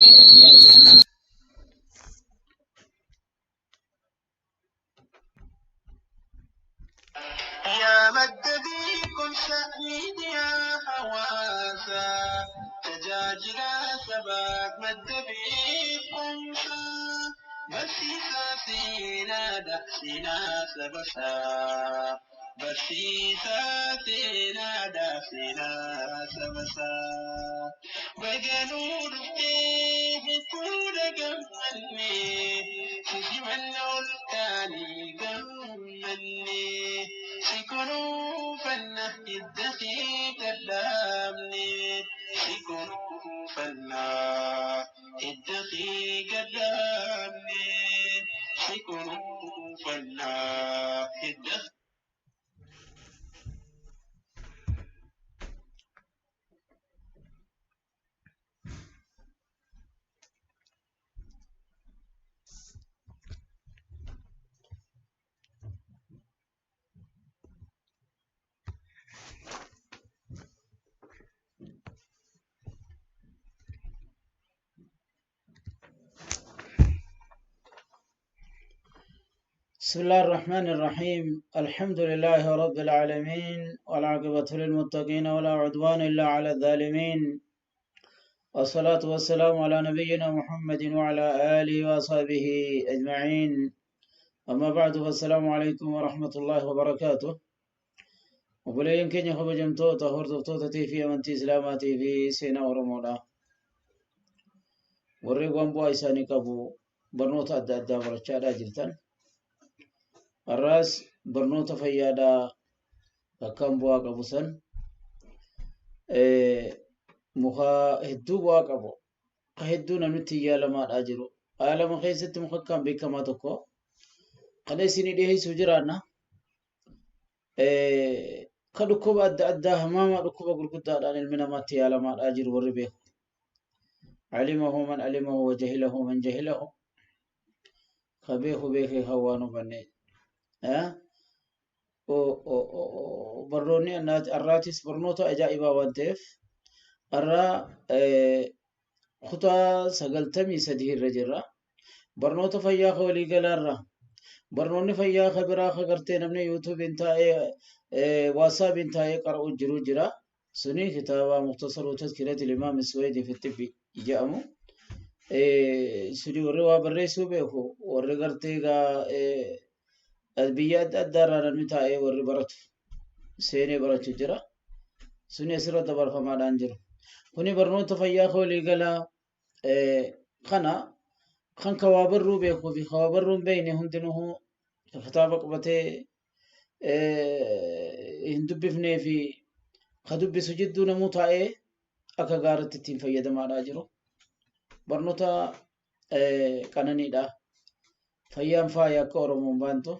يا مد بكم شأني يا حواسا تجاجلا سبا مد بكم شا برسيسا سينا دحسنا سبسا برسيسا سينا دحسنا سبسا بجنور فيه كل جمني سجمن التاني جمني سكنوا فنه الدخيت اللامني سكنوا فنه الدخيت اللامني سكنوا فنه الدخيت. بسم الله الرحمن الرحيم. الحمد لله رب العالمين، والعاقبة للمتقين، ولا عدوان إلا على الظالمين، والصلاة والسلام على نبينا محمد وعلى آله وصحبه أجمعين. أما بعد، فالسلام عليكم ورحمة الله وبركاته. Obboleeyyan keenya kabajamtoota hordoftoota fi amantii Islaamaatii fi seenaa Oromoodha. Warreen waan bu'aa isaanii qabu barnoota adda addaa barachaadhaa jirtan. Har'aas barnoota fayyaadhaa akkaan bu'aa qabu san muka hedduu bu'aa qabu ka hedduu namni itti yaalamaadhaa jiru. Aalama keessatti muka akkaan beekamaa tokko kana isinii dhiyeessuu jiraanna. Ka dhukkuba adda addaa hamaamaa dhukkuba gurguddaadhaan ilmi namaatti yaalamaadhaa jiru warri beeku. Alimahu man alimahu wa jahilahu man jahilahu. Ka beeku beekee kan waan hubanne. Barnoonni har'aatis barnoota ajaa'ibaa waan ta'eef har'aa kutaa 93 irra jirra. Barnoota fayyaa ka waliigalaarra. Barnoonni fayyaa ka biraa ka gartee namni yuutuubiin taa'ee waasaabiin taa'ee qara'u jiru jira. Suni kitaaba Muktasaru Tazkirati Imaam Suweedii fi Xibbi jedhamu. Suni warri waa barreessuu beeku warri gartee biyya adda addaa irraa namni taa'ee warri baratu seenee barachuu jira. Suni asirra dabarfamaadhaan jiru. Kuni barnoota fayyaa ka waliigalaa kana kan ka waa barruu beekuu fi ka waa barruu hin beekne hundinuu kitaaba qabatee hin dubbifnee fi ka dubbisu jidduu namuu taa'ee akka gaaratti ittiin fayyadamaadhaa jiru. Barnoota qananiidha. Fayyaan faaya akka Oromoon baantu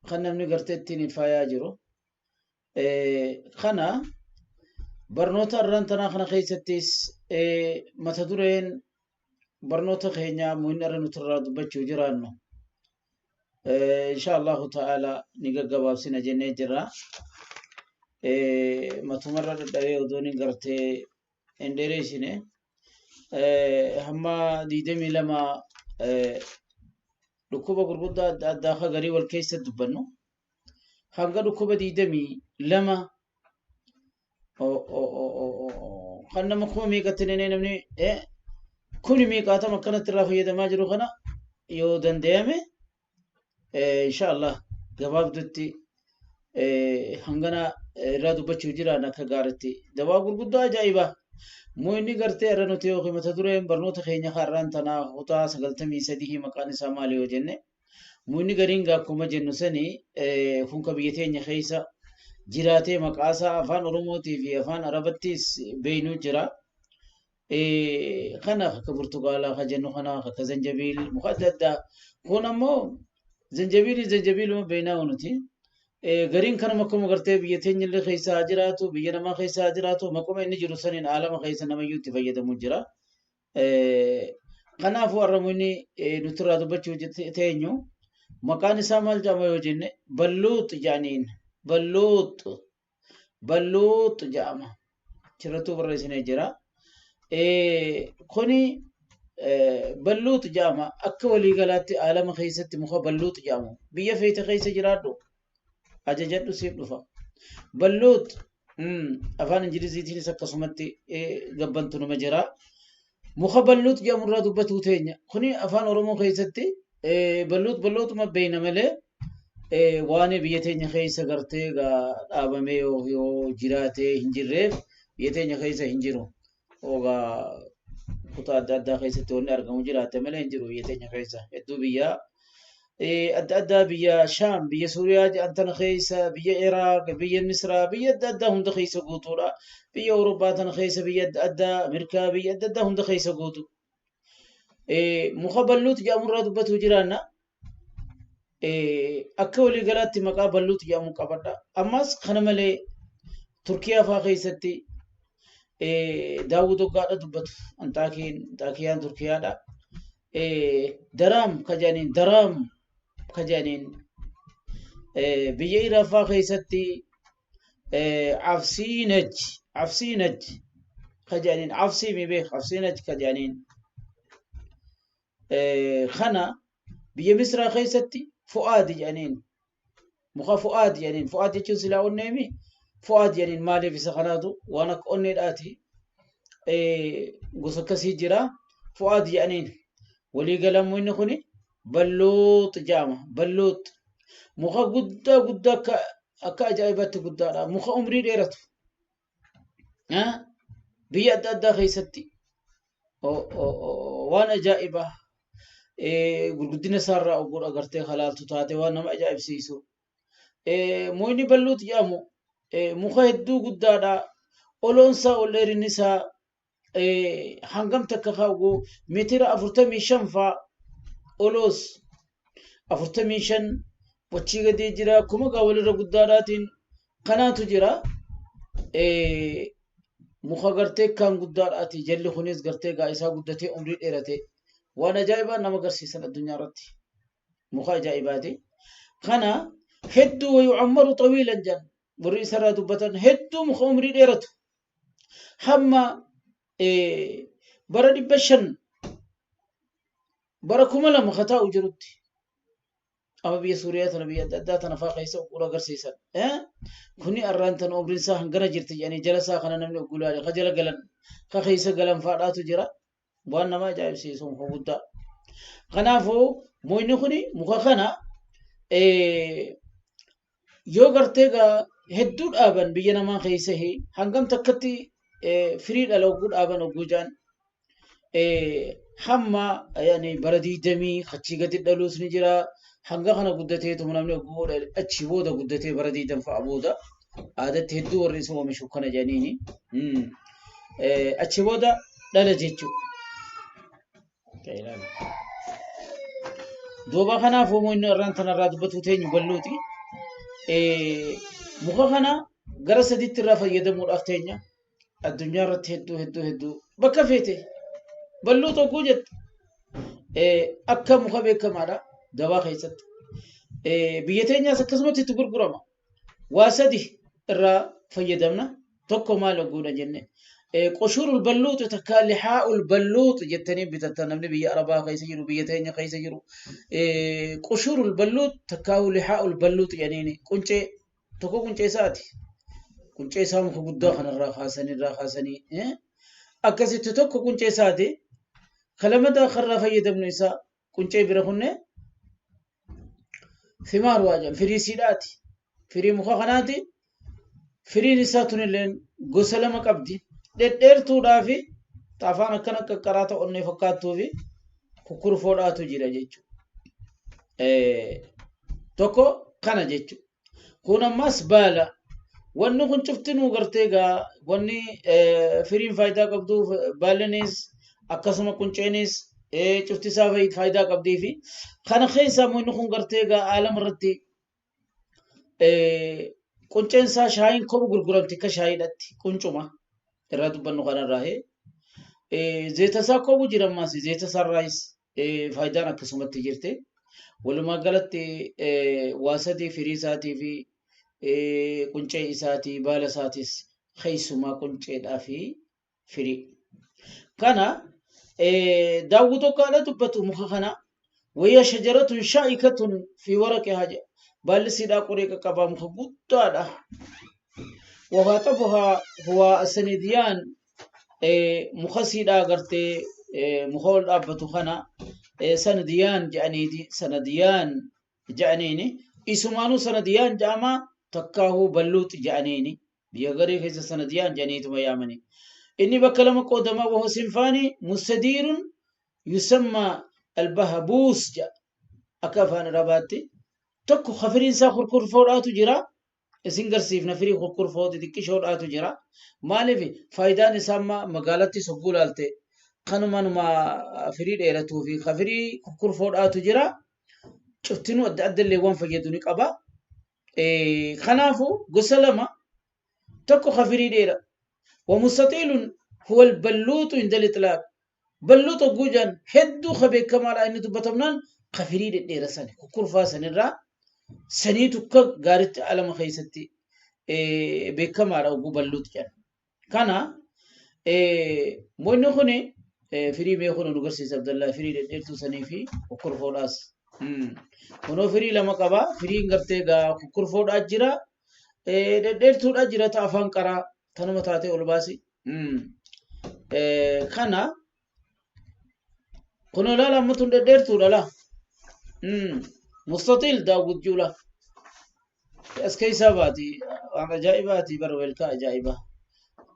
kan namni gartee ittiin faayaa jiru. Kana barnoota arraan tanaa kana keessattis mata dureen barnoota keenya muhin irra nuti irraa dubbachuu jiraannu. Insha Allahu ta'ala ni gaggabaabsina jennee jirra. Matumarra dadhabee odoon hin gartee hin dheereessine. Hamma 22 dhukkuba gurguddaa adda addaa ka garii wal keessa dubbannu. Hanga dhukkuba 22 kan nama kuma meeqatti nene namni kuni meeqaatam akkanatti irraa fayyadamaa jiru kana yoo danda'ame insha Allah gabaabdutti hangana irraa dubbachuu jiraan akka gaaritti. Dawaa gurguddoo ajaa'ibaa. Moo inni gartee irra nuti yookiin mata dureen barnoota keenya har'aan tanaa kutaa 93 maqaan isaa maali yoo jenne moo inni gariin akkuma jennu sani kun ka biyya teenya keessa jiraatee maqaasaa afaan Oromootii fi afaan Arabattis beeynuu jira. Kana akka burtuqaalaa ka jennu kana akka zanjabiil muka adda addaa kun ammoo zanjabiilii zanjabiiluma beeynaa nuti. Gariin kanuma akkuma gartee biyya teenya illee keessa haa jiraatu biyya namaa keessa haa jiraatu maquma inni jiru saniin aalama keessa namayyuu itti fayyadamu jira. Kanaafuu har'a inni nuti irraa dubbachuu teenyu maqaan isaa maal jedhama yoo jenne balluux jedhaniin balluux balluux jedhama. Achirrattuu barreessinee jira. Kuni balluut jedhama. Akka waliigalaatti aalama keessatti muka balluut jedhamu. Biyya feete keessa jiraadhu ajajadhu siif dhufa. Balluut afaan Ingiliziitiinis akkasumatti gabbantu nama jira. Muka balluut jedhamu irraa dubbatuu teenya. Kuni afaan Oromoo keessatti balluut balluutuma beeyna malee waan biyya teenya keessa gartee dhaabamee yoo jiraatee hin jirreef biyya teenya keessa hin jiru. Ogaa kutaa adda addaa keessatti wanni argamu jiraate malee hin jiru biyya teenya keessa. Hedduu biyya adda addaa biyya Shaam, biyya Suuriyaa jedhan tana keessa, biyya Iraaq, biyya Misraa, biyya adda addaa hunda keessa guutuudha. Biyya Awurooppaa tana keessa biyya adda addaa, Ameerikaa biyya adda addaa hunda keessa guutu. Muka balluut jedhamu irraa dubbatu jiraanna. Akka waliigalaatti maqaa balluut jedhamu qabadha. Ammas kana malee Turkiyaa fa'aa keessatti Daawud Hoggaadha dubbatu. Anxaakiin Anxaakiyaan Turkiyaadha. Daraam ka jedhaniin Daraam ka jedhaniin biyya Iraaq fa'aa keessatti Afsiinaj Afsiinaj ka jedhaniin Afsii mi beek Afsiinaj ka jedhaniin kana biyya Misraa keessatti Fu'aad jedhaniin muka Fu'aad jedhaniin. Fu'aad jechuun silaa onneemi. Fu'aad jedhaniin maaliif isa kanaatu waan akka onneedhaati gosa akkasii jira. Fu'aad jedhaniin walii galamuu inni kuni balluut jedhama. Balluut muka guddaa guddaa akka ajaa'ibaatti guddaadha. Muka umrii dheeratu biyya adda addaa keessatti waan ajaa'ibaa gurguddina isaarraa oguu agartee halaaltu taate waan nama ajaa'ibsiisu. Mukni balluut jedhamu muka hedduu guddaadha. Oloon isaa ol dheerinni isaa hangam takka kaa'u meetira 45 faa oloos 45 wachii gadii jira. Kuma gaa walirra guddaadhaatiin kanaatu jira. Muka gartee kan guddaadhaati. Jalli kunis gartee gaa isaa guddatee umrii dheerate. Waan ajaa'ibaa nama agarsiisan addunyaa irratti. Muka ajaa'ibaati. Kana hedduu wayucammaru xawiilan jedhan warri isarraa dubbatan hedduu muka umrii dheeratu. Hamma bara 500 bara 2000 ka taa'u jirutti. Amma biyya Suuriyaa tana biyya adda addaa tana fa'aa keessa oguu agarsiisan. Kuni arraan tana umriin isaa hangana jirti jedhanii jala isaa kana namni oguu ilaale ka jala galan ka keessa galan fa'aadhaatu jira. Waan nama ajaa'ibsiisu muka guddaa. Kanaafuu mukni kuni muka kana yoo gartee gaa hedduu dhaaban biyya namaa keessa hangam takkatti firii dhala oguu dhaaban oguu jaan hamma yani bara 20 achii gadi dhaluus ni jira. Hanga kana guddateetu namni oguu achii booda guddatee bara 20 fa'a booda aadatti hedduu warri isa oomishu kana jedhaniini. Achi booda dhala jechuudha. Duuba kanaafuu inni irraan tanarraa dubbatu teenyu balluuti. Muka kana gara sadiitti irraa fayyadamuudhaaf teenya addunyaa irratti hedduu hedduu hedduu bakka feete balluu tokko jette akka muka beekamaadha gabaa keessatti. Biyya teenyaas akkasumatti itti gurgurama. Waa sadi irraa fayyadamna. Tokko maal ogguudha jenne. Qushuurul balluuxu takka lihaa'ul balluuxu jettanii bitattan namni biyya Arabaa keessa jiru biyya teenya keessa jiru. Qushuurul balluux takka lihaa'ul balluuxu jedhaniini quncee tokko quncee isaati. Quncee isaa muka guddaa kanarraa kaasanii irraa kaasanii akkasitti tokko quncee isaati. Kalamadaa karraa fayyadamnu isaa quncee bira kunne fimaar waa jedhan firii siidhaati. Firii muka kanaati. Firiin isaa tunilleen gosa lama qabdi. Dhedheertuudhaa fi xaafaan akkana qaqqaraa ta'u onnee fakkaattuu fi kukkurfoodhaatu jira jechuudha. Tokko kana jechuudha. Kun ammas baala. Wanni kun cuftinuu gartee gaa wanni firiin faayidaa qabdu baallinis akkasuma qunceenis cufti isaa faayidaa qabdii fi kana keessaa immoo kun gartee gaa aalama irratti qunceen isaa shaayiin kobu gurguramti akka shaayiidhatti quncuma irraa dubbannu kanarraa zeeta isaa kobu jira ammaas zeeta isaarraayis faayidaan akkasumatti jirti. Walumaa galatti waa sadii firii isaatii fi quncee isaatii baala isaatis keessumaa qunceedhaa fi firii. Kana daawwu tokko haadha dubbatu muka kana wayya shajaratun shaa'ikatun fi waraqihaa jedha. Baalli siidhaa qoree qaqqabaa muka guddaadha. Wahaxabuhaa huwa sanidiyaan muka siidhaa gartee muka ol dhaabbatu kana sanadiyaan jedhaniiti sanadiyaan jedhaniini isumaanuu sanadiyaan jedhama takkaahuu balluuxi jedhaniini biyya garii keessa sanadiyaan jedhaniituma yaamani. Inni bakka lama qoodama wahu sinfaani mustadiirun yusamma albahabuus jedha akka afaan arabaatti tokko kafiriin isaa kurkurfoodhaatu jira. Isin garsiifna firii kurkurfoo xixiqqishoodhaatu jira. Maaliif faayidaan isaa amma magaalatti sogguu laalte kanumanuma firii dheeratuu fi kafirii kurkurfoodhaatu jira. Cuftinuu adda adda illee waan fayyadu ni qaba. Kanaafuu gosa lama tokko kafirii dheera. Wamustaxiilun huwa alballuuxu inda lixilaaq. Balluuxa guujaan hedduu ka beekamaadha inni dubbatamnaan kafirii dhedheera sani kukurfaa sanirraa saniitu akka gaaritti alama keessatti beekamaadha oguu balluuxu jedhan. Kana moonni kuni firii mee kun nu garsiisa Abdallaa firii dhedheertuu sanii fi kukkurfoodhaas. Kunoo firii lama qaba. Firiin gartee gaa kukkurfoodhaa jira. Dhedheertuudhaa jira ta afaan qaraa tanuma taatee ol baasi. Kana kunoo laala amma tun dhedheertuudha laa. Mustaxiil daawwit juula. As keessaa baati waan ajaa'ibaati bara welkaa ajaa'ibaa.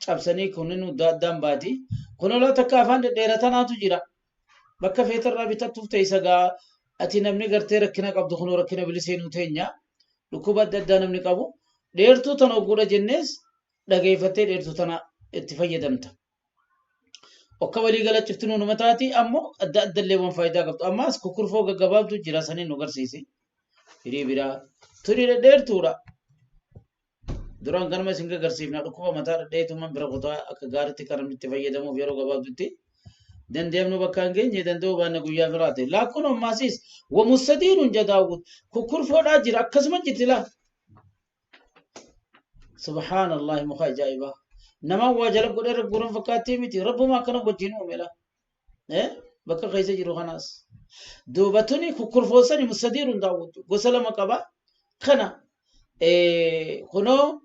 Cabsanii kunin adda addaan baati. Kunoo laa takka afaan dhedheeratanaatu jira. Bakka feetarraa bitattuuf teessa gaa ati namni gartee rakkina qabdu kunoo rakkina biliseenuu teenya. Dhukkuba adda addaa namni qabu. Dheertuu tana ogguudha jennees dhageeffattee dheertuu tana itti fayyadamta. Akka walii gala cuftinuu numa taati ammoo adda adda illee waan faayidaa qabdu. Ammaas kukurfoo gaggabaabdu jira saniin nu garsiisi. Firii biraa. Tuni dhedheertuudha. Duraan ganama isin gagarsiifna dhukkuba mataa dhedheetuman bira kutaa akka gaariitti kan namni itti fayyadamuuf yeroo gabaabdutti. Dandeemnu bakka hin geenye danda'uu baanne guyyaa biraate. Laakkuun ammaasiis wamussadiinun jadaawwut kukurfoodhaa jira akkasuma jirti laa. Subhaanallahi muka ajaa'ibaa. Namaan waa jala godhee rabbuun fakkaattii miti. Rabbuma akkana wajjin uume laa. Bakka keessa jiru kanaas. Duuba tuni kukurfoosani mussadiirun daawwattu gosa lama qaba. Kana kunoo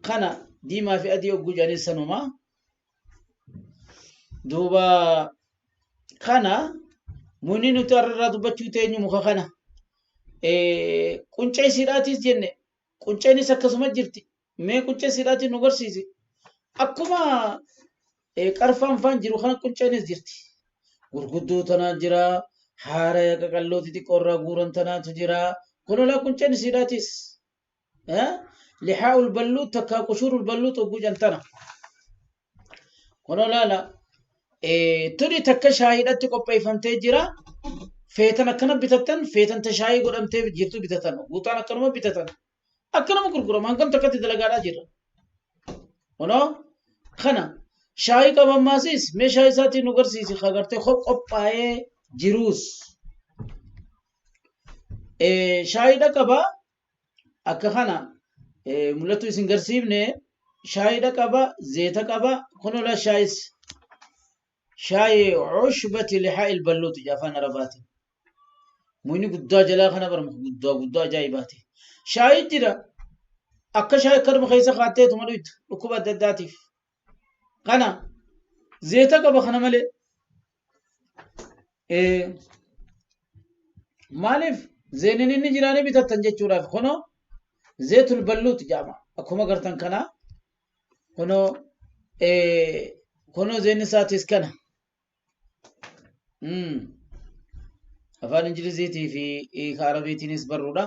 kana diimaa fi adii ogguu jedhanii sanuma. Duuba kana mukni nuti har'a dubbachuu teenyu muka kana. Quncee siidhaatis jenne qunceenis akkasuma jirti. Mee quncee siidhaatiin nu garsiisi. Akkuma qarfaan faan jiru kana qunceenis jirti. Gurguddoo tanaa jira. Haara qaqalloo xixiqqoo irraa guuran tanaatu jira. Kunolaa qunceen siidhaatis. Lihaa'ul balluut takkaa qushuurul balluut ogguu jantana. Kunoo laala tuni takka shaayiidhatti qopheeffamtee jira. Feetan akkana bitattan feetan ta shaayii godhamtee jirtu bitatan. Guutaan akkanuma bitatan. Akkanuma gurgurama hangam takkatti dalagaadhaa jira. Kunoo kana shaayii qabamaasis meeshaa isaatiin nu garsiisi agartee qophaa'ee jiruus. Shaayiidha qaba akka kana mul'atu isin garsiifne shaayiidha qaba zeeta qaba kunoo laa shaayis shaayii cushbati lihaa'il balluuti afaan arabaatiin. Mukni guddaa jalaa kana bara muka guddaa guddaa ajaa'ibaati. Shaayii jira akka shaayii akkanuma keessa kaatteetuma dhuytu dhukkuba adda addaatiif. Kana zeeta qaba kana malee. Maaliif zeenin inni jiraanii bitattan jechuudhaaf kunoo zeetul balluut jedhama. Akkuma gartan kana kunoo kunoo zeenni isaatis kana. Afaan Ingiliziitii fi hiika Arabiitiinis barruudha.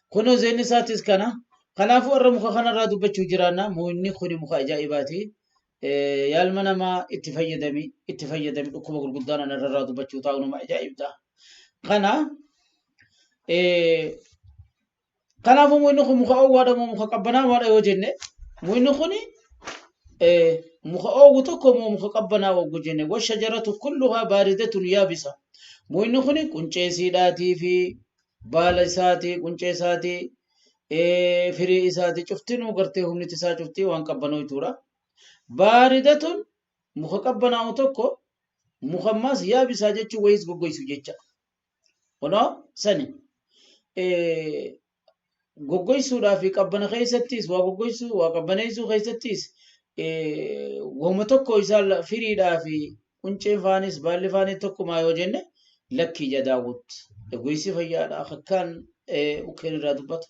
Kunoo zeenni isaatis kana. Kanaafuu warra muka kanarraa dubbachuu jiraanna. Mukni kuni muka ajaa'ibaati. Yaalma namaa itti fayyadami itti fayyadami dhukkuba gurguddaan ana irraa dubbachuu taa'u nama ajaa'ibda. Kana kanaafuu mukni kun muka oowwaadha moo muka qabbanaawaadha yoo jenne mukni kuni muka oowwu tokko moo muka qabbanaa oowwu jenne washajaratu kulluhaa baaridatun yaabisa. Mukni kuni quncee siidhaatii fi baala isaatii quncee isaatii firii isaatii cuftinuu gartee humniti isaa cuftii waan qabbanoo jechuudha. Baaridatun muka qabbanaa'u tokko Muka ammaas yaabisaa jechuun wayiis goggoysu jecha. Kunoo sani. Goggoysuudhaa fi qabbana keessattis waa goggoysuu waa qabbaneessuu keessattis wama tokko isaan firiidhaa fi qunceen faanis baalli faanis tokkumaa yoo jenne lakkii ja Daawud. Goysi fayyaadha akkaan mukkeen irraa dubbatu.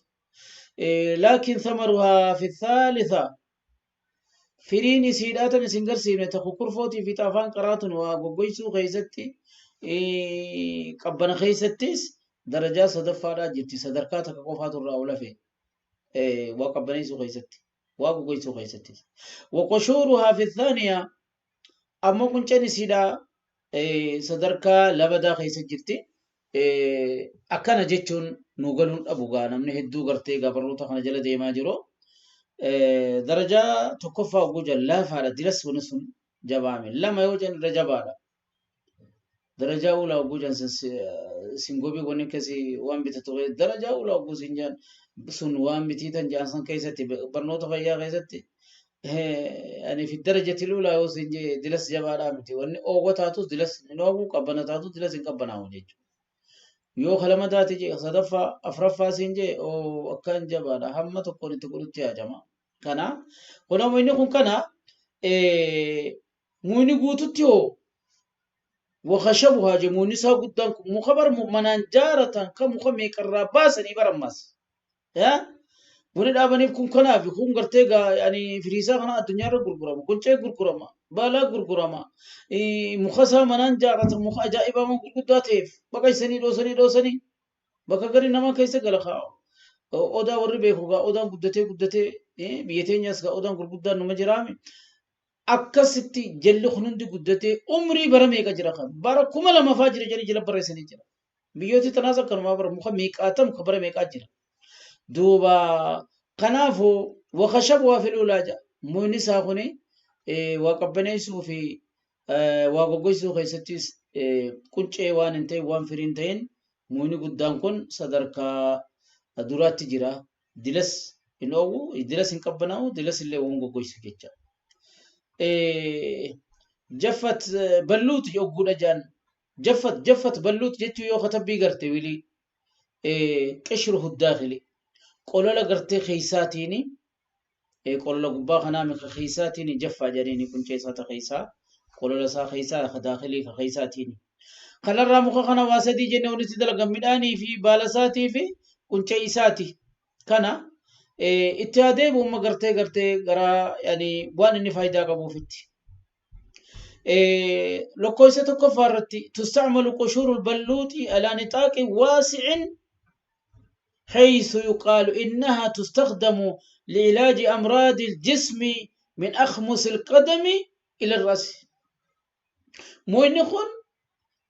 Laakiin thamaruhaa fi thaalitha Firiin isiidhaa tan isin garsiifne ta kukurfootii fi ta afaan qaraatun waa goggoysuu keessatti qabbana keessattis darajaa sadaffaadhaa jirti sadarkaa takka qofaatu irraa ol hafe waa qabbaneessuu keessatti waa goggoysuu keessattis. Waqushuuruhaa fi thaaniyaa ammoo qunceen isiidhaa sadarkaa labadaa keessa jirti. Akkana jechuun nu galuun dhabu gaa namni hedduu gartee gaa barnoota kana jala deemaa jiru. Darajaa tokkoffaa hogguu jedhan laafaadha diras wani sun jabaame lama yoo jedhan irra jabaadha. Darajaa ulaa hogguu jedhan singobii wani akkasii waan bitatu darajaa ulaa hogguu sin jedhan sun waan bitiitan jedhan san keessatti barnoota fayyaa keessatti ani fi darajati lulaa yoo sin jee dilas jabaadhaa miti wanni oowwa taatus dilas hin oowwu qabbana taatus dilas hin qabbanaa'u jechuudha. Yoo kalama taate jee sadaffaa afraffaa siin jee oo akkaan jabaadha hamma tokkoon itti godhutti haajama. Kana kunoo inni kun kana muyni guututti hoo wakashabuhaa jee muyni isaa guddaan kun muka bar manaan jaaratan kan muka meeqarraa baasanii barammas. Yaa Buni dhaabaniif kun kanaafi kun gartee gaa yani firiisaa kana addunyaarra gurgurama quncee gurgurama baalaa gurgurama muka isaa manaan jaarratan muka ajaa'ibaa waan gurguddaa ta'eef baqaysanii dhoosanii dhoosanii bakka gari namaa keessa gala kaa odaa warri beeku gaa odaan guddatee guddatee biyya teenyaas gaa odaan gurguddaan numa jiraami akkasitti jalli kun hundi guddatee umrii bara meeqa jira kan bara 2000 faa jira jedhanii jala barreessanii jira. Biyyooti tanaas akkanumaa bara muka meeqaatam ka bara meeqaa jira. Duuba kanaafu wakashabuhaa fil ulaa jedha. Muyni isaa kuni waa qabbaneessuu fi waa goggoysuu keessattis quncee waan hin ta'in waan firii hin ta'in muyni guddaan kun sadarkaa duraatti jira. Dilas hin oowwu, dilas hin qabbanaa'u, dilas illee waan goggoysu jecha. Jaffat balluut yogguudha jaan Jaffat jaffat balluut jechuu yoo katabbii garte wilii qishruhu daakhili qolola gartee keeysaatiini qolola gubbaa kanaa mika keeysaatiini jaffaa jedhaniini quncee isaa ta keeysaa qolola isaa keeysaa ka daakhilii ka keeysaatiini kanarraa muka kana waa sadii jenne walitti dalagan midhaanii fi baala isaatii fi quncee isaati kana itti haa deebi'u amma gartee gartee gara yani waan inni faayidaa qabuufitti. Lakkoofsa tokkoffaa irratti tustacmalu qushuuru lballuuxi alaa nixaaqi waasicin حيث يقال إنها تستخدم لعلاج أمراض الجسم من أخمص القدم إلى الرأس Muyni kun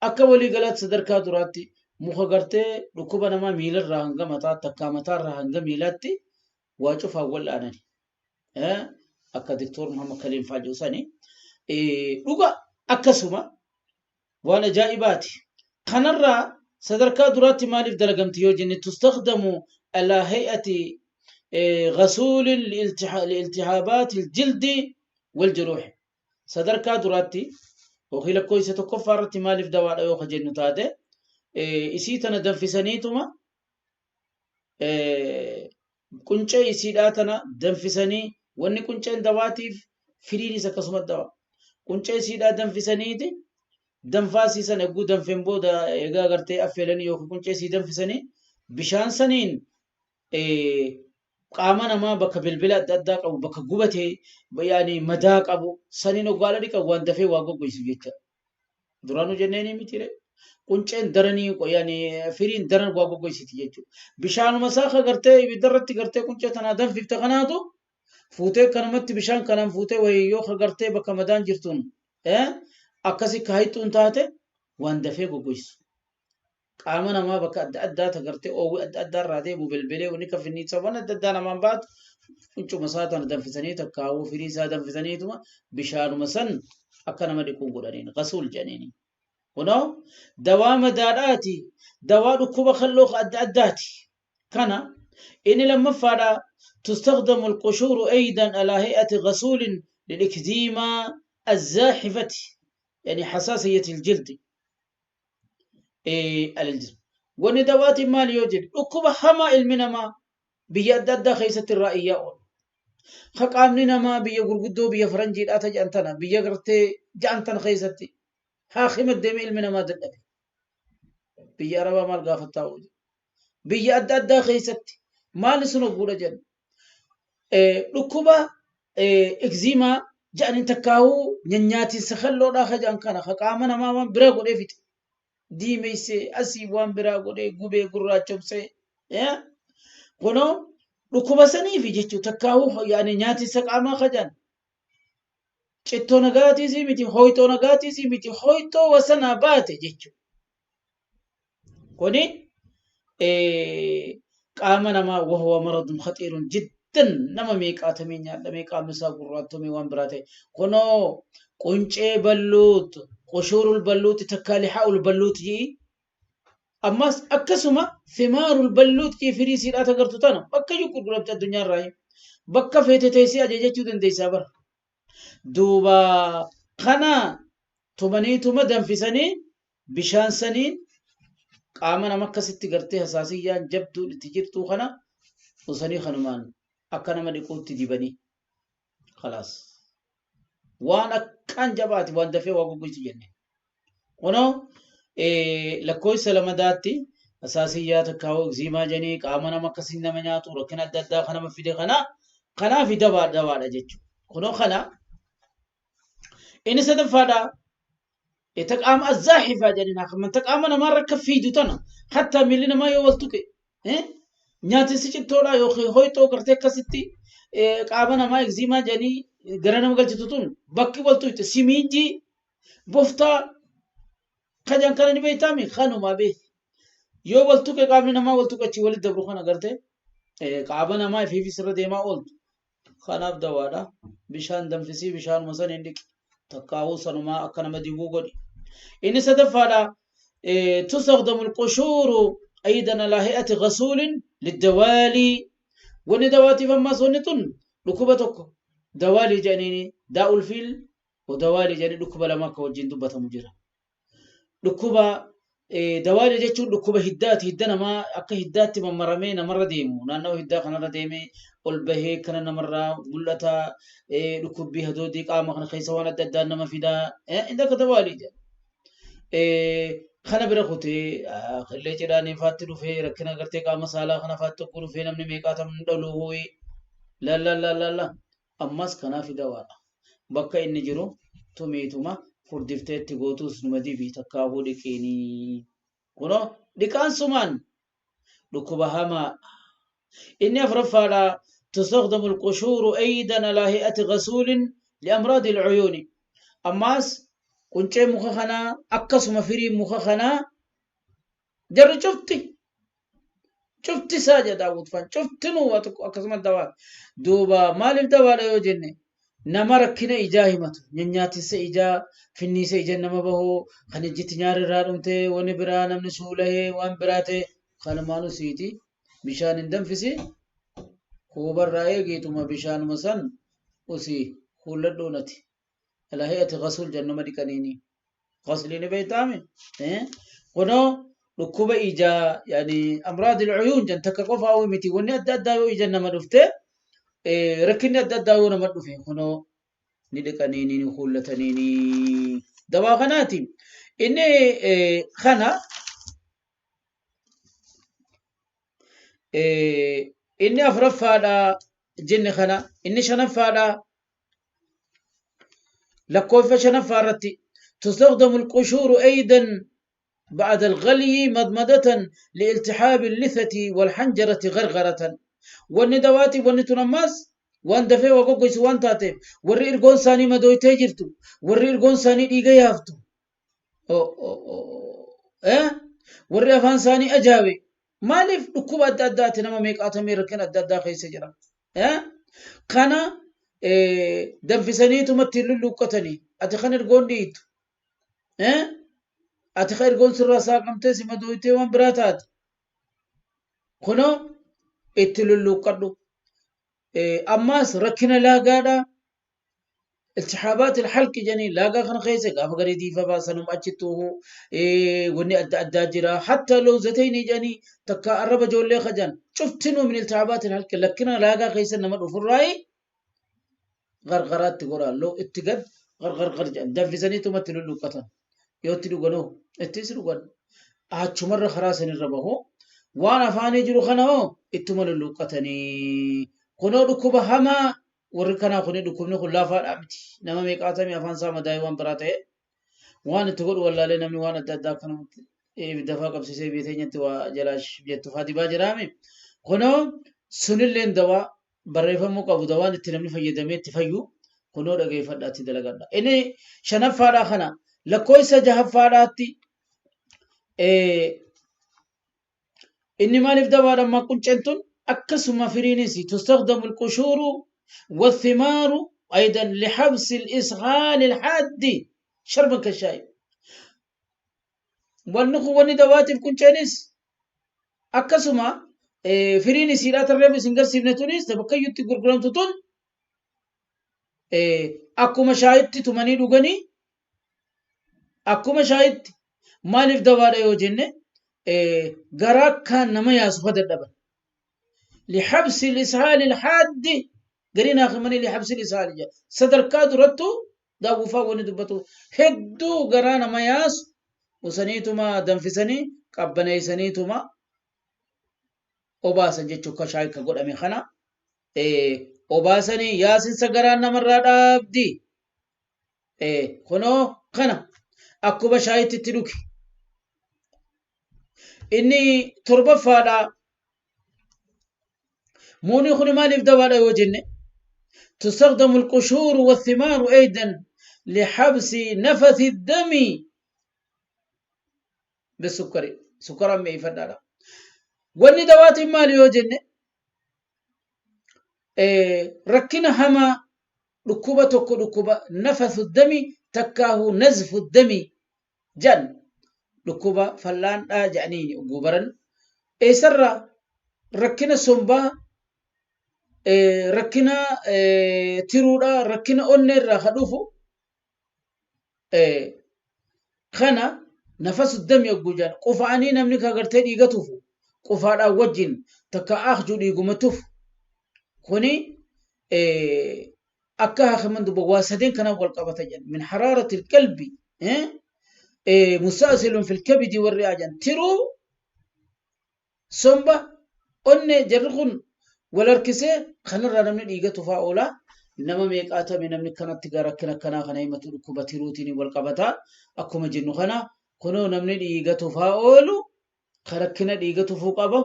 akka walii galaatti sadarkaa duraatti muka gartee dhukkuba namaa miilarraa hanga mataatti akkaa mataarraa hanga miilaatti waa cufaan wal'aanani. Akka Diktoor Muhammad Kaliin faa jiru sani. Dhuga akkasuma waan ajaa'ibaati. Kanarraa sadarkaa duraatti maaliif dalagamti yoo jenne tustakdamu alaa hay'ati ghasuulin liiltihaabaati aljildi waljuruuhi. Sadarkaa duraatti yookiin lakkoofsa tokkoffaa irratti maaliif dawaadha yoo ka jennu taate isii tana danfisaniituma quncee isiidhaa tana danfisanii wanni qunceen dawaatiif firiinis akkasuma dawa. Quncee isiidhaa danfisaniiti danfaa isii sana egguu danfeen booda egaa gartee affeelanii yookiin quncee isii danfisanii bishaan saniin qaama namaa bakka bilbila adda addaa qabu bakka gubate yaani madaa qabu saniin oggaala dhiqan waan dafee waa goggoysu jecha. Duraanuu jenneeni miti ree. Qunceen daranii yaani firiin daran waa goggoysiti jechuudha. Bishaanuma isaa ka gartee ibidda irratti gartee quncee tanaa danfifte kanaatu fuutee kanumatti bishaan kanaan fuutee wayii yoo ka gartee bakka madaan jirtuun akkasi ka hayxuun taate waan dafee goggoysu. Qaama namaa bakka adda addaa ta gartee oowwi adda addaa irraa deemu belbelee wani ka finniisa waan adda addaa namaan baatu quncuma isaa tana danfisanii takkaawuu firii isaa danfisaniituma bishaanuma san akka nama dhiquun godhaniin ghasuul jedhaniini. Kunoo dawaa madaadhaati dawaa dhukkuba kalloo ka adda addaati. Kana inni lammaffaadha تستخدم القشور أيضا على هيئة غسول للإكزيما الزاحفة. Yani hasaasiyyati aljildi aljism. Wanni dawaatiin maali yoo jedhe, dhukkuba hamaa ilmi namaa biyya adda addaa keessatti irraa iyyaa oolu. Ka qaamni namaa biyya gurguddoo, biyya faranjiidhaa ta jedhan tana, biyya gartee ja'an tana keessatti haakima deemee ilmi namaa dadhabe. Biyya Arabaa maal gaafattaa oolu? Biyya adda addaa keessatti maali sun hogguudha jedhan? Dhukkuba egziimaa jedhaniin takkaahuu nyaatiinsa kalloodhaa ka jedhan kana, ka qaama namaa waan biraa godhee fixe. Diimeessee, asii waan biraa godhee gubee gurraachomsee. Kunoo dhukkuba saniifi jechuu, takkaahuu yaani nyaatiinsa qaamaa ka jedhan. Cittoo nagaatiisii miti, hooyxoo nagaatiisii miti, hooyxoo wasanaa baate jechuudha. Kuni qaama namaa wahuwa maradun khaxiirun jiddan, nama meeqaatamii nyaadhamee qaamni isaa gurraattomee waan biraa ta'e. Kunoo quncee balluut, qushuurul balluuti, takkaa lihaa'ul balluut ji'i. Ammas akkasuma thimaarul balluut ji'i, firii siidhaa tagartu tana bakka iyyuu gurguramte addunyaarraa bakka feete teessee ajajachuu dandeessaa bara. Duuba kana tumaniituma danfisanii bishaan saniin qaama nama akkasitti gartee hasaasiyyaan jabduun itti jirtuu kana usanii kanumaan akka nama dhiquutti dibanii. Khalaas. Waan akkaan jabaati, waan dafee waa goggoysu jenne. Kunoo lakkoofsa lamadaatti hasaasiyyaa takkaa'uu egziimaa jedhanii qaama nama akkasii nama nyaatu, rakkina adda addaa kan nama fide kana kanaaf dawaadha jechuudha. Kunoo kana inni sadaffaadha. Ta qaama azzaaxifaa jedhanii haa ta qaama namaa rakka fiidu tana, hattaa miilli namaa yoo wal tuqe nyaatinsi cittoodha yookiin hoyxoo gartee akkasitti qaama namaa egziimaa jedhanii gara nama galchitu tun bakki wal tuqxe, simiinjii boftaa kajan kana ni beektaami, kanumaa beeki. Yoo wal tuqe qaamni namaa wal tuqe achii walitti dabru kana gartee qaama namaa ifiifis irra deemaa ooltu. Kanaaf dawaadha. Bishaan danfisii bishaanuma saniin dhiqi. Takkaahuu sanumaa akka nama dibuu godhi. Inni sadaffaadha. تستخدم القشور أيضا على هيئة غسول للدوالي. Wanni dawaatiif ammaas wanni tun dhukkuba tokko dawaalii jedhaniini, daa'ul fiil dawaalii jedhanii dhukkuba lama akka wajjin dubbatamu jira. Dhukkuba dawaalii jechuun dhukkuba hiddaati. Hidda namaa akka hiddaatti mammaramee namarra deemu. Naannoo hiddaa kanarra deemee ol bahee kana namarraa mul'ata. Dhukkubbii hadoodii qaama kana keessa waan adda addaa nama fidaa. Inni akka dawaalii jedha. Kana bira kutee qillee cidhaanii faatti dhufee rakkina gartee qaama saalaa kana faatti tokko dhufee namni meeqaatam dhalu hooyi. La la la la la. Ammas kanaaf dawaadha. Bakka inni jiru tumiituma furdifteetti gootuus numa dibii takkaahuu dhiqiinii. Kunoo dhiqaan sumaan dhukkuba hamaa. Inni afuraffaadha. تستخدم القشور أيضا على هيئة غسول لأمراض العيون. Ammaas quncee muka kanaa akkasuma firii muka kanaa jarri cufti cufti isaa jedha Daawud faan cuftinuu waa tokko akkasuma dawaa. Duuba maaliif dawaadha yoo jenne, nama rakkina ijaa himatu, nyaatissa ijaa, finniisa ija nama bahuu kan ijjitti nyaara irraa dhumtee wani biraa namni suulahee waan biraa ta'e kanumaanu siiti bishaan hin danfisi, huubarraa eegiituma bishaanuma san usii huulladhuunati. على هيئة غسول jennuma dhiqaniini. Ghasliin beektaami? Kunoo dhukkuba ijaa, yani أمراض العيون jan takka qofaa miti, wanni adda addaa yoo ija nama dhufte, rakkinni adda addaa yoo nama dhufe, kunoo ni dhiqaniini, ni huullataniini. Dawaa kanaati. Inni kana inni afuraffaadha jenne kana. Inni shanaffaadha, lakkoofsa shanaffaa irratti تستخدم القشور أيضا بعد الغلي مضمضة لالتهاب اللثة والحنجرة غرغرة. Wanni dawaati wanni tun ammaas waan dafee waa goggoysu waan taateef, warri irgoon isaanii madooytee jirtu, warri irgoon isaanii dhiiga yaaftu, warri afaan isaanii ajaawe, maaliif dhukkuba adda addaati nama meeqaatamee rakkina adda addaa keessa jira. Kana danfisaniituma ittiin lulluuqqatanii, ati kan ergoon dhiitu, ati kan ergoon sirraa saaqamtee si madooytee waan biraa taate, kunoo itti lulluuqqadhu. Ammaas rakkina laagaadha. Iltihaabaat ilhalqi jedhanii laagaa kana keessa gaafa garee diifa baasanum achittuu wanni adda addaa jira. Hatta lawzatayni jedhanii takka arraba ijoollee kajan cuftinuu min iltihaabaat ilhalqi lakkina laagaa keessa nama dhufurraayi gargaraatti godhaa loo itti gad gargargar jedhan danfisaniitumatti lulluqqatan yoo itti dhuganoo ittis dhugan achumarra karaa sanirra bahu waan afaanii jiru kana hoo ittuma lulluqqatanii kunoo dhukkuba hamaa warri kanaa kuni dhukkubni kun laafaadhaa miti nama meeqaatamii afaan isaa madaa'ee waan biraa ta'e waan itti godhu wallaalee namni waan adda addaa akkanumatti ibidda faa qabsiisee biyya teenyatti waa jalaa jettu faa dibaa jiraame kunoo sunilleen dawaa barreeffamuu qabu dawaan itti namni fayyadamee itti fayyu kunoo dhageeffadhaa itti dalagadha. Inni shanaffaadhaa kana lakkoofsa jahaffaadhaatti inni maaliif dawaadha ammaa qunceen tun akkasuma firiinis tustaqdamu alqushuuru والثمار أيضا لحبس الإسهال الحاد شربا كالشاي wanni kun wanni dawaatiif qunceenis akkasuma firiin isiidhaa tarreef isin garsiifne tunis bakkayyutti gurguramtu tun akkuma shaayitti tumanii dhuganii akkuma shaayitti maaliif dawaadha yoo jenne garaa akkaan nama yaasu fa dadhaban لحبس الإسهال الحاد gariin haakimanii لحبس الإسهال jedha sadarkaa durattu daawwufaa wani dubbatu hedduu garaa nama yaasu usaniituma danfisanii qabbaneeysaniituma obaasan jechuu akka shaayii ka godhame kana obaasanii yaasinsa garaa namarraa dhaabdi kunoo kana akkuma shaayitti itti dhugi inni torbaffaadha muunii kun maaliif dawaadha yoo jenne تستخدم القشور والثمار أيضا لحبس نفث الدم بالسكر سكر ما يفدالا wanni dawaatiin maali yoo jenne rakkina hamaa dhukkuba tokko dhukkuba nafathu dami takkaahu nazfu dami jedhan dhukkuba fallaandhaa jedhanii gubaran eessarra rakkina sombaa rakkina tiruudhaa rakkina onneerraa ka dhufu kana nafasu dami yogguu jedhan qufa'anii namni ka gartee dhiiga tufu qufaadhaan wajjin takka akhjuu dhiiguma tufu kuni akka haakiman dubba waa sadeen kanaan wal qabata jedhan min haraarati ilqalbi musta'silun fil kabidi warri jedhan tiruu somba onne jarri kun wal harkisee kanarraa namni dhiiga tufaa oola nama meeqaatame namni kanatti gara rakkina akkanaa kana himatu dhukkuba tiruutiin wal qabataa akkuma jennu kana kunoo namni dhiiga tufaa oolu ka rakkina dhiiga tufuu qaba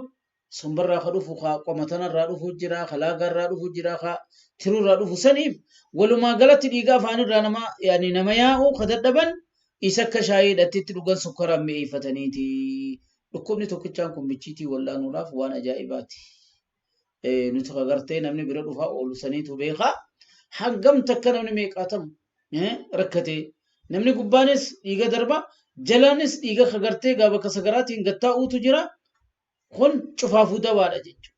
sombarraa ka dhufu ka qomatanarraa dhufu jira ka laagaarraa dhufu jira ka tiruurraa dhufu saniif walumaa galatti dhiiga afaanirraa nama yaani nama yaa'u ka dadhaban isa akka shaayii hidhattitti dhugan sukkaraan mi'eeffataniiti. Dhukkubni tokkichaan kun bichiitii wallaanuudhaaf waan ajaa'ibaati. Nuti agartee namni bira dhufaa oolu saniitu beekaa. Hangam takka namni meeqaatamu rakkatee namni gubbaanis dhiiga darba jalaanis dhiiga agartee gaa bakka sagaraatiin gattaa'uutu jira. Kun cufaafuu dawaadha jechuudha.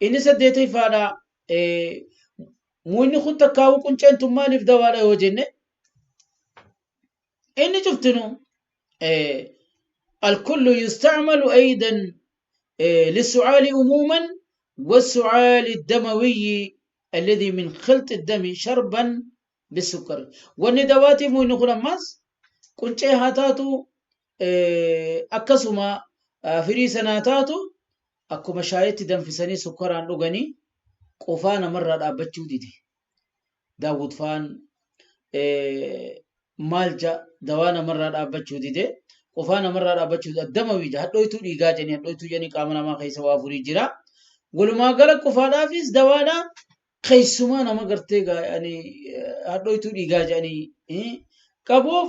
Inni saddeetaffaadha. Muunni kun takkaa'uu qunceentu maaliif dawaadha yoo jenne inni cuftinu الكل يستعمل أيضا للسعال عموما والسعال الدموي الذي من خلط الدم شربا بالسكر والندوات مو نقول ماس كنت هاتاتو أكسما firii sanaa taatu akkuma shaayitti danfisanii sukkaraan dhuganii qofaa namarraa dhaabbachuu dide. Daawud faan maal ja dawaa namarraa dhaabbachuu dide qofaa namarraa dhaabbachuu dide addamawii ja hadhooytuu dhiigaa jedhanii hadhooytuu jedhanii qaama namaa keessa waa furii jira. Walumaa gala qofaadhaafis dawaadha keessumaa nama gartee hadhooytuu dhiigaa jedhanii qabuuf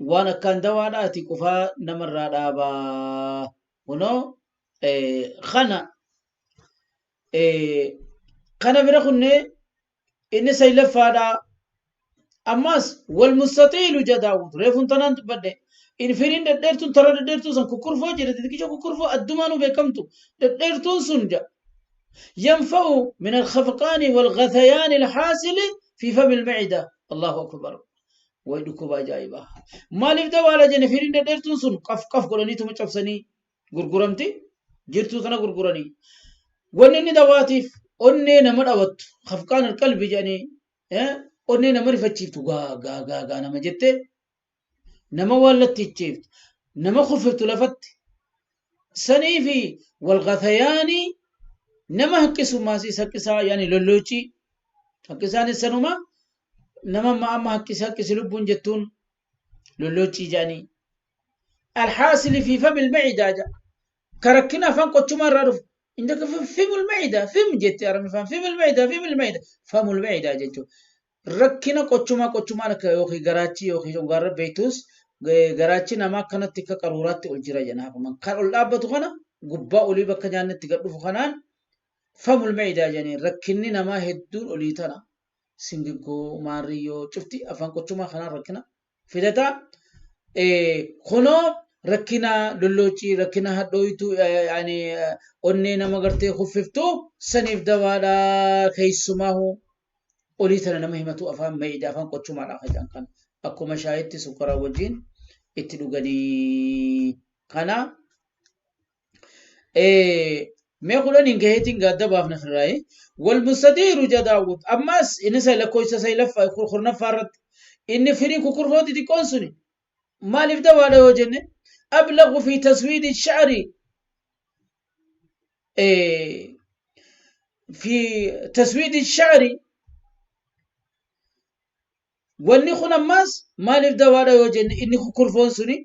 waan akkaan dawaadha ati qofaa namarraa dhaabaa. Kunoo kana kana bira kunnee inni saylaffaadha. Ammas wal mustaxiilu ja Daawud reefuun tanaan dubbadhe in firiin dhedheertuun tara dhedheertuun san kukkurfoo jedhe xixiqqisho kukkurfoo addumaanuu beekamtu dhedheertuun sun ja ينفع من الخفقان والغثيان الحاصل في فم المعدة. الله أكبر. Way dhukkuba ajaa'ibaa. Maaliif dawaadha jenne? Firiin dhedheertuun sun qaf qaf godhaniituma cabsanii gurguramti. Jirtuu tana gurguranii. Wanni inni dawaatiif onnee nama dhawattu khafqaan alqalbi jedhanii, onnee nama rifachiiftu, gaa gaa gaa gaa nama jettee nama waallattichiiftu, nama kuffiftu lafatti sanii fi walghathayaanii nama haqqisummaasiis haqqisaa, yaani lolloocii haqqisaanis sanuma nama amma amma haqqisi haqqisi lubbuun jettuun lolloocii jedhanii. Alhaasili fi famil macidaa jedha. Karakkina afaan qochumaa irraa dhufu. Indaka fimul macidaa fim jetti arabni faan fimul macidaa fimul macidaa famul macidaa jechuudha. Rakkina qochumaa, qochumaan akka yookiin garaachi yookiin dhugaarra beektus garaachi namaa akkanatti akka qaruuraatti ol jira jenna. Kan ol dhaabbatu kana gubbaa olii bakka nyaanni itti gad dhufu kanaan famul macidaa jedhanii, rakkinni namaa hedduun olii tana. Singiggoo maarriyyoo cufti afaan qochumaa kanaan rakkina fidataa. Kunoo rakkina lolloocii, rakkina hadhooytuu, yaani onnee nama gartee kuffiftuu saniif dawaadha, keessumaahu olii tana nama himatu afaan macidaa afaan qochumaadha kan kan akkuma shaayitti sukkaraa wajjin itti dhuganii kana. Mee 10n gaheetiin gaadda baafna firraayi. Wal mustadiiru jadaawud ammas inni say lakkoofsa say laffa 10ffaa irratti inni firii kukurfoo xixiqqoon suni maaliif dawaadha yoo jenne, ablagu fi taswiidi sha'ri, fi taswiidi sha'ri. Wanni kun ammas maaliif dawaadha yoo jenne, inni kukurfoon suni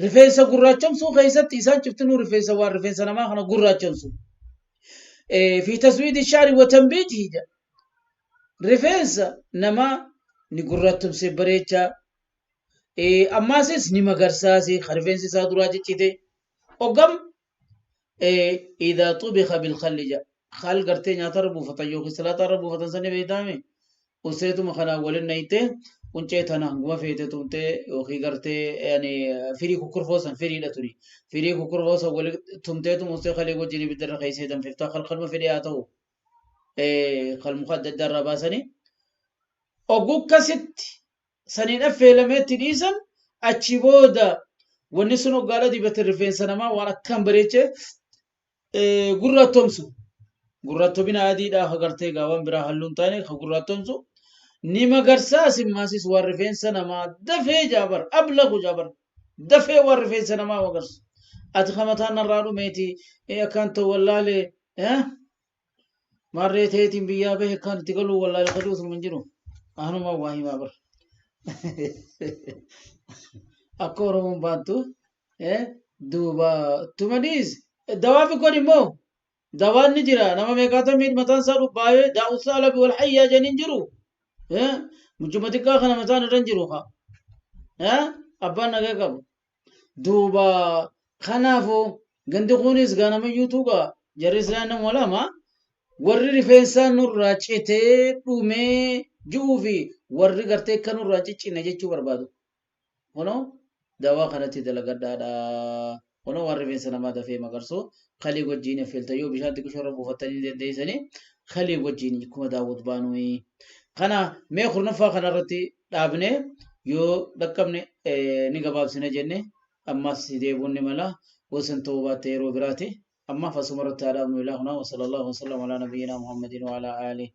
rifeensa gurraachomsuu keessatti, isaan cuftinuu rifeensa waan rifeensa namaa kana gurraachomsu. Fi taswiidi sha'ri wa tanbiitihi jedha. Rifeensa namaa ni gurraachomsee bareechaa, ammaasis ni magarsaasi rifeensi isaa duraa ciccite ogam idaa xubika bilkalli jedha. Kal gartee nyaatarra buufatan yookiin salaaxarra buufatan sani beektaame useetuma kanaan walin nayitee quncee tana hanguma feete tumtee yookiin gartee yani firii kukkurfoo san firiidha tuni firii kukkurfoo san wali tumteetuma usee kalee wajjin ibiddarra keessee danfiftaa kalkalma fedhee haa ta'u kal muka adda addaa irraa baasanii ogukkasitti saniin affeelameetti dhiisan. Achi booda wanni sun hoggaadha dibate rifeensa namaa waan akkaan bareechee gurraattomsu, gurraattomina adiidhaa ka gartee gaawwan biraa halluun taane ka gurraattomsu ni magarsaa simmaasis waan rifeensa namaa dafee jaabar ablagu jaabar dafee waan rifeensa namaa magarsu. Ati ka mataan narraa dhumeeti akkaan ta'u wallaalee maarree ta'eetiin biyyaa bahe akkaan itti galuu wallaalee kaduu osuma hin jiru ahanuma waa himaa bar akka Oromoon baattu duuba tumaniis dawaafi kun immoo dawaan ni jira. Nama meeqaatamii mataan isaa dhubbaayee daa'u saalabi wal hayyaa jedhaniin jiru, mucuma xiqqaa kana mataan irra hin jiru haa abbaan nagaa qabu. Duuba kanaafuu gandi kunis gaanamayyuu tuuqa jarri islaan nama lama warri rifeensaa nurraa citee dhumee ji'uu fi warri gartee akka nurraa ciccine jechuu barbaadu. Kunoo dawaa kanatti dalagadhaadha. Kunoo waan rifeensa namaa dafee magarsu kalii wajjin affeelta yoo bishaan xiqqishoo irra buufattanii dandeessanii kalii wajjin kuma daawwatu baanuyi. Kana mee 10ffaa kanarratti dhaabne, yoo dhaqqabne ni gabaabsina jenne, ammas deebuun ni mala wasan ta'uu baatte yeroo biraati. Ammaaf asuma irratti haa dhaabnu. Ilaa hunaa wa sallallahu wa sallam alaa nabiyyinaa Muhammadin wa alaa aalihi.